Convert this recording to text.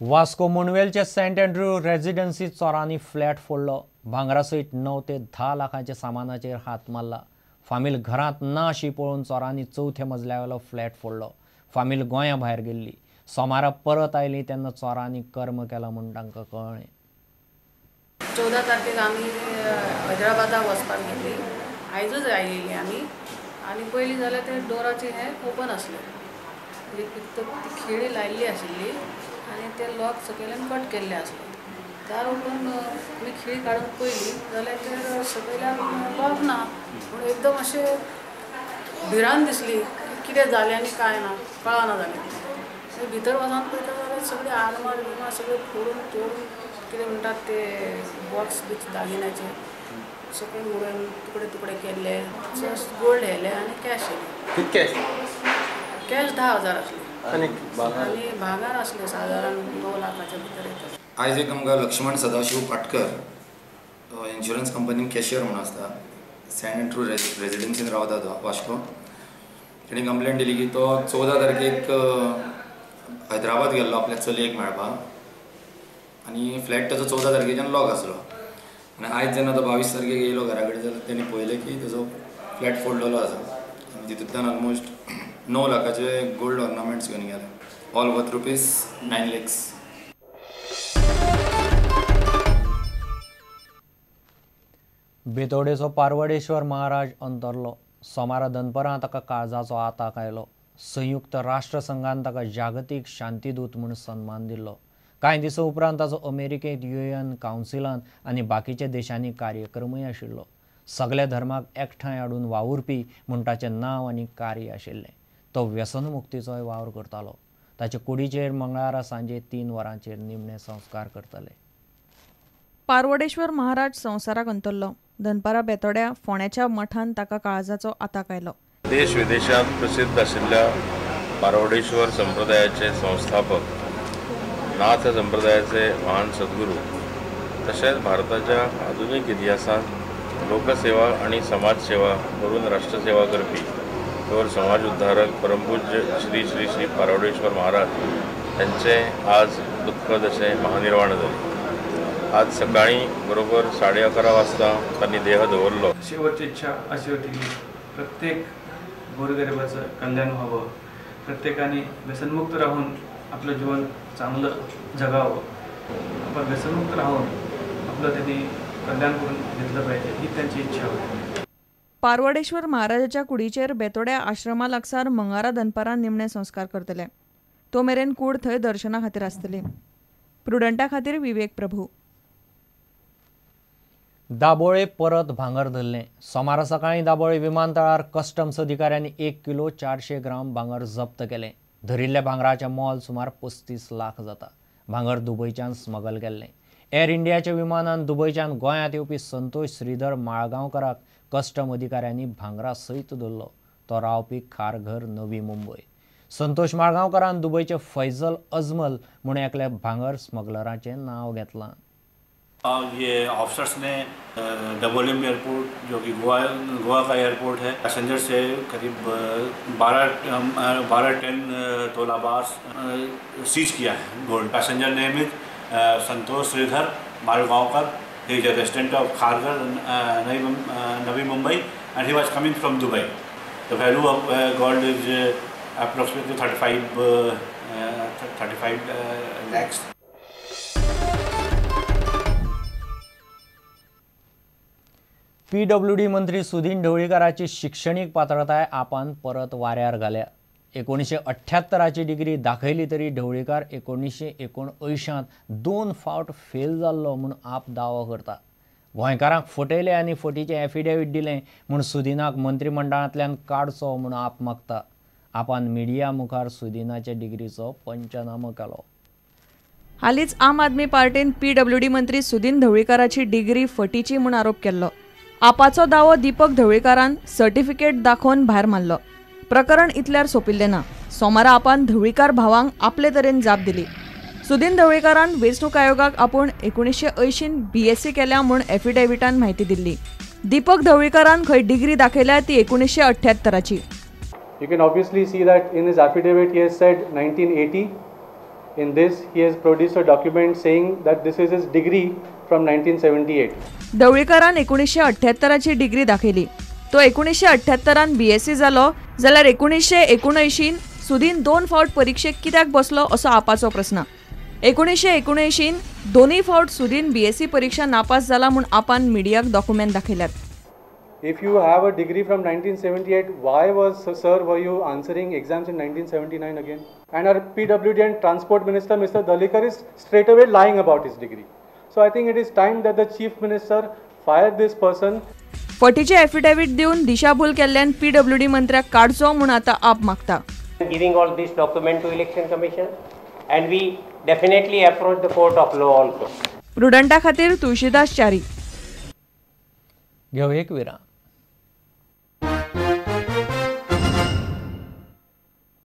Vasco मुणवेलच्या Saint Andrew residency चोरांनी flat फोडलो. भांगरा सयत 9 ते 10 लाखांच्या सामानाचेर हात मारला. फामील घरांत ना अशी पळोवन चोरांनी चवथ्या मजल्यावेलो फ्लॅट फोडलो. फामील गोंया भायर गेल्ली. सोमारा परत आयली तेन्ना चोरांनी कर्म केला म्हूण तांकां कळ्ळें. 14 तारखेक आमी हैदराबादाक वचपाक गेल्ली. आयजूच आयिल्ली आमी आनी पयलीं जाल्यार ते डोराचे हें ओपन आसलें, म्हणजे ती खिळी लायिल्ली आशिल्ली आनी ते लॉक सकयल्यान कट केल्ले आसले. दार ओपन आमी खिळी काडून पयली जाल्यार ते सकयल्यान लॉक ना, पूण एकदम अशें भिरांत दिसली कितें जालें आनी कांय ना, कळना जालें. भितर वचून पळयता जाल्यार सगळे आरमार बिरमार सगळे फोडून तोडून कितें म्हणटात ते बॉक्स बी दागिन्याचे सगळे उडोवन तुकडे तुकडे केल्ले. गोल्ड येयले आनी कॅश येयले. कितके? कॅश 10,000 आसले आनी भांगर आसले सादारण 2 लाखाच्या भितर येता. आयज एक आमकां लक्ष्मण सदाशिव पाटकर इन्शुरन्स कंपनीन कॅशियर म्हणून आसता, सेंट अँड्रू रेजिडन्सीन रावता तो वास्को. तेणी कंप्लेन दिली की तो 14 तारखेक हैदराबाद गेल्लो आपल्या चलयेक मेळपाक आनी फ्लॅट ताजो 14 तारखेच्यान लॉक आसलो आनी आयज जेन्ना तो 22 तारखेक येयलो घरा कडेन जाल्यार तेणी पळयलें की ताजो फ्लॅट फोडलेलो आसा आनी तितूंतल्यान ऑलमोस्ट 9 लाखाचे गोल्ड ऑर्नामेंट्स घेवन गेले. All worth ₹9 lakhs. बेतोडेचो पारवडेश्वर महाराज अंतरलो. सोमारा दनपरां ताका काळजाचो आताक आयलो. संयुक्त राष्ट्रसंघान ताका जागतीक शांतीदूत म्हूण सन्मान दिल्लो. कांय दिसां उपरांत ताचो अमेरिकेंत युएन कावन्सिलान आनी बाकीच्या देशांनी कार्यक्रमूय आशिल्लो. सगल्या धर्माक एकठांय हाडून वावुरपी म्हूण ताचें नांव आनी कार्य आशिल्लें. तो व्यसनमुक्तीचोय वावर करतालो. ताचे कुडीचेर मंगळारा सांजे 3 वरांचेर निमणे संस्कार करतले. पारवडेश्वर महाराज संवसाराक अंतरलो. दनपारा बेतोड्या फोंड्याच्या मठान ताका काळजाचो आताक आयलो. देश विदेशांत प्रसिद्ध आशिल्ल्या पारवडेश्वर संप्रदायाचे संस्थापक, नाथ संप्रदायाचे महान सद्गुरू, तशेंच भारताच्या आधुनीक इतिहासांत लोकसेवा आनी समाजसेवा करून राष्ट्रसेवा करपी तर समाज उद्धारक परमपूज्य श्री श्री श्री पारवडेश्वर महाराज यांचे आज दुःखद अशें महानिर्वाण जालें. आज सकाळी बरोबर 11:30 वाजता तांणी देह दवरलो. शेवटची इच्छा अशी होती की प्रत्येक गोरगरिबाचं कल्याण व्हावं, प्रत्येकाने व्यसनमुक्त राहून आपलं जीवन चांगलं जगावं, आपण व्यसनमुक्त राहून आपलं त्यांनी कल्याण करून घेतलं पाहिजे, ही त्यांची इच्छा होती. पारवडेश्वर महाराजाच्या कुडीचेर बेतोड्या आश्रमा लागसार मंगारा दनपारां निमणे संस्कार करतले. तो मेरेन कूड थंय दर्शना खातीर आसतली. प्रुडंटा खातीर विवेक प्रभू. दाबोळे परत भांगर धरलें. सोमारा सकाळीं दाबोळे विमानतळार कस्टम्स अधिकाऱ्यांनी 1 किलो 400 ग्राम भांगर जप्त केलें. धरिल्ल्या भांगराचें मोल सुमार 35 लाख जाता. भांगर दुबयच्यान स्मगल केल्लें. एअर इंडियाच्या विमानान दुबयच्यान गोंयांत येवपी संतोष श्रीधर माळगांवकराक कस्टम अधिकाऱ्यांनी भांगरा सयत धरलो. तो रावपी खारघर, नवी मुंबय. संतोष माळगांवकरान दुबयचे फैजल अजमल म्हूण एकल्या भांगर स्मगलराचें नांव घेतलां. ये ऑफिसर्स ने डबोलिम एयरपोर्ट जो कि गोवा का एयरपोर्ट है, पैसेंजर से करीब 12-10 तोला bar seize Kia Hai gold. Passenger name is Santosh Shridhar Malgaonkar, he is a resident of Kharghar, Navi Mumbai, and he was coming from Dubai. The value of gold is approximately 35 lakhs. PWD मंत्री सुदीन ढवळीकाराची शिक्षणीक पात्रताय आपान परत वाऱ्यार घाल्या. 1978ची degree दाखयली तरी ढवळीकार 1979 2 फावट fail जाल्लो म्हूण आप दावो करता. गोंयकारांक फटयले आनी फटीचें एफिडेवीट दिलें म्हूण सुदीनाक मंत्रिमंडळांतल्यान काडचो म्हूण आप मागता. आपान मिडिया मुखार सुदीनाच्या डिग्रीचो पंचनामो केलो. हालींच आम आदमी पार्टीन पीडब्ल्यूडी मंत्री सुदीन ढवळीकाराची डिग्री फटीची म्हूण आरोप केल्लो. आपाचो दावो दीपक ढवळीकारान सर्टिफिकेट दाखोवन भायर मारलो. प्रकरण इतल्यार सोंपिल्लें ना. सोमारा आपान ढवळीकार भावांक आपले तरेन जाप दिली. सुदीन ढवळीकारान वेंचणूक आयोगाक आपूण 1980 बीएससी केल्या म्हूण एफिडेविटान म्हायती दिल्ली. दीपक ढवळीकारान खंय डिग्री दाखयल्या ती 1978ची. You can obviously see that in his affidavit he has said 1980. In this, he has produced a document saying that this is his degree from 1978. ढवळीकारान 1978ची degree दाखयली. तो 1978 BSc जालो जाल्यार 1979 सुदीन 2 फावट परिक्षेक कित्याक बसलो असो आपाचो प्रस्न. 1979 दोनूय फावट सुदीन बीएससी परीक्षा नापास जाला म्हूण आपान मिडियाक document दाखयल्यात. If you have a degree from 1978, why was, sir, were you answering exams in 1979 again? And our PWD and Transport Minister, Mr. Dhalikar, is straight away lying about his degree. So I think it is time that the Chief Minister fire this person. फटीचे affidavit दिवन दिशाभूल केल्ल्यान PWD मंत्र्याक काडचो म्हूण आतां आप मागता. Giving all this document to Election Commission, and we definitely approach the court of law also. प्रुडंटा खातीर तुळशीदास च्यारी. घेवं एक विराम.